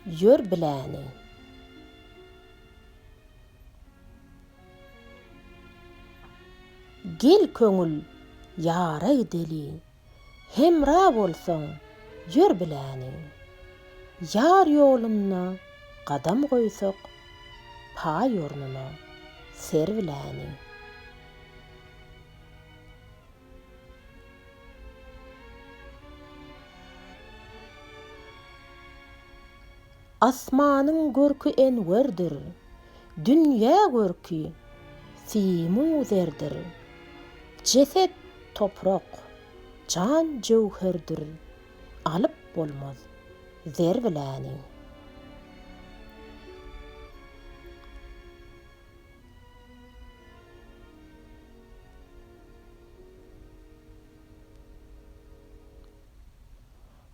ýör biläni. Gel köňül ýara gideli, Hemra bolsaň ýör biläni. Ýar ýolunda gadam goýsak, Paý ornuna ser biläni. Asmanyň görki enwerdir, Dünýä görki simu-zerdir. Jeset toprak, jan jöwherdir, Alyp bolmaz zer biläni.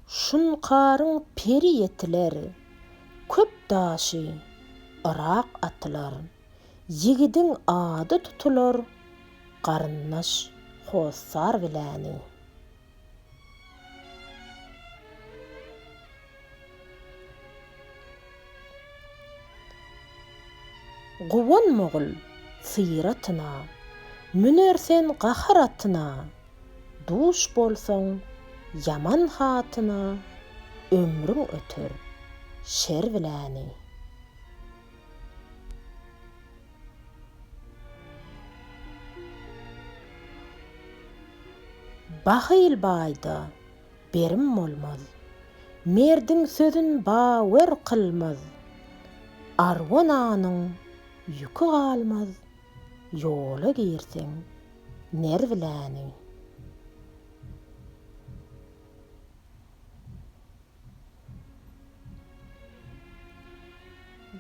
Şunkaryň peri ýetiler, Köp daşy yrak atylar. Ýigidiň ady tutular, Garyndaş hossar biläni. Guwanmagul syratyna, Müner sen gahar atyna. Duş bolsaň ýaman hatyna, Ömrüň öter şer biläni. Bahyl baýda berim bolmaz, Merdiň sözün bawer kylmaz, Arwa nanyň ýüki galmaz, Ýola girseň ner biläni.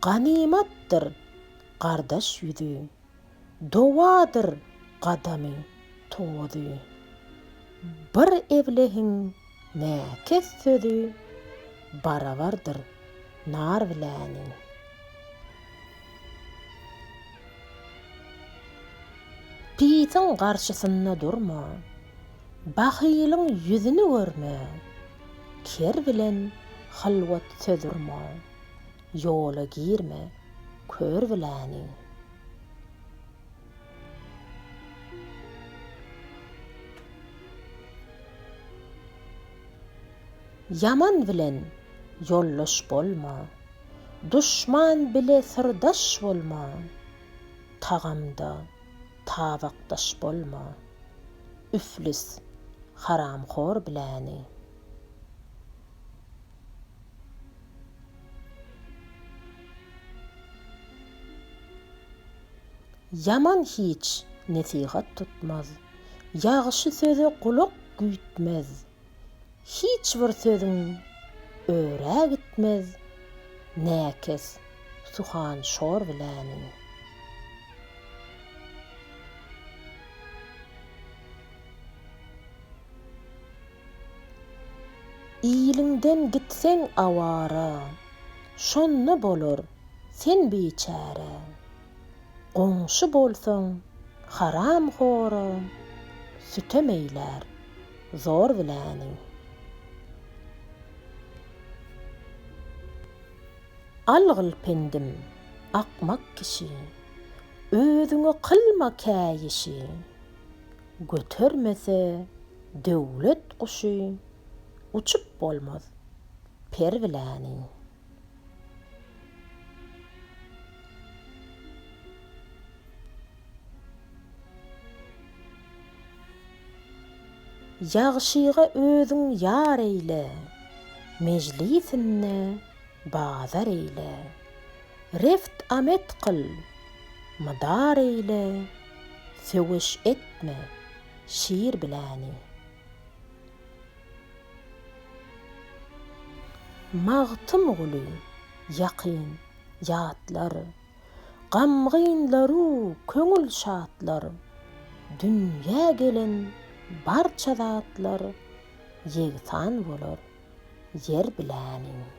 Ganymatdyr gardaş ýüzi, Dowadyr gadamy, tozy. Bir eblehiň näkes sözi Barabardyr nar biläni. Pisiň garşysynda durma, Bahylyň ýüzüni görme, Ker bilen hylwat söz urma, Ýola girme kör biläni. Ýaman bilen ýoldaş bolma, Duşman bile syrdaş bolma, Tagamda tabakdaş bolma, Üflis haramhor biläni. Ýaman hiç nesihat tutmaz, Ýagşy söze gulak güýtmez. Hiç bir sözüň örä gitmez, Näkes suhan şor biläni. Iliňden gitseň awara, Şonda bolar sen biçäre. Goňşy bolsaň haramhora, Sütem eýlär zor biläni. Algyl pendim, akmak kişi, Özüňe kylma käýişi. Götermese döwlet guşy, Uçup bolmaz per biläni. Ýagşyga özüň ýar eýle, Mejlisinde bazar eýle. Reft-amet kyl, mydar eýle, Söweş etme şir biläni. Magtymguly ýakyn ýatlar, Gamgynlaru köňül şatlar, Dünýä gelen barça zatlar Ýegsan bolar ýer biläni.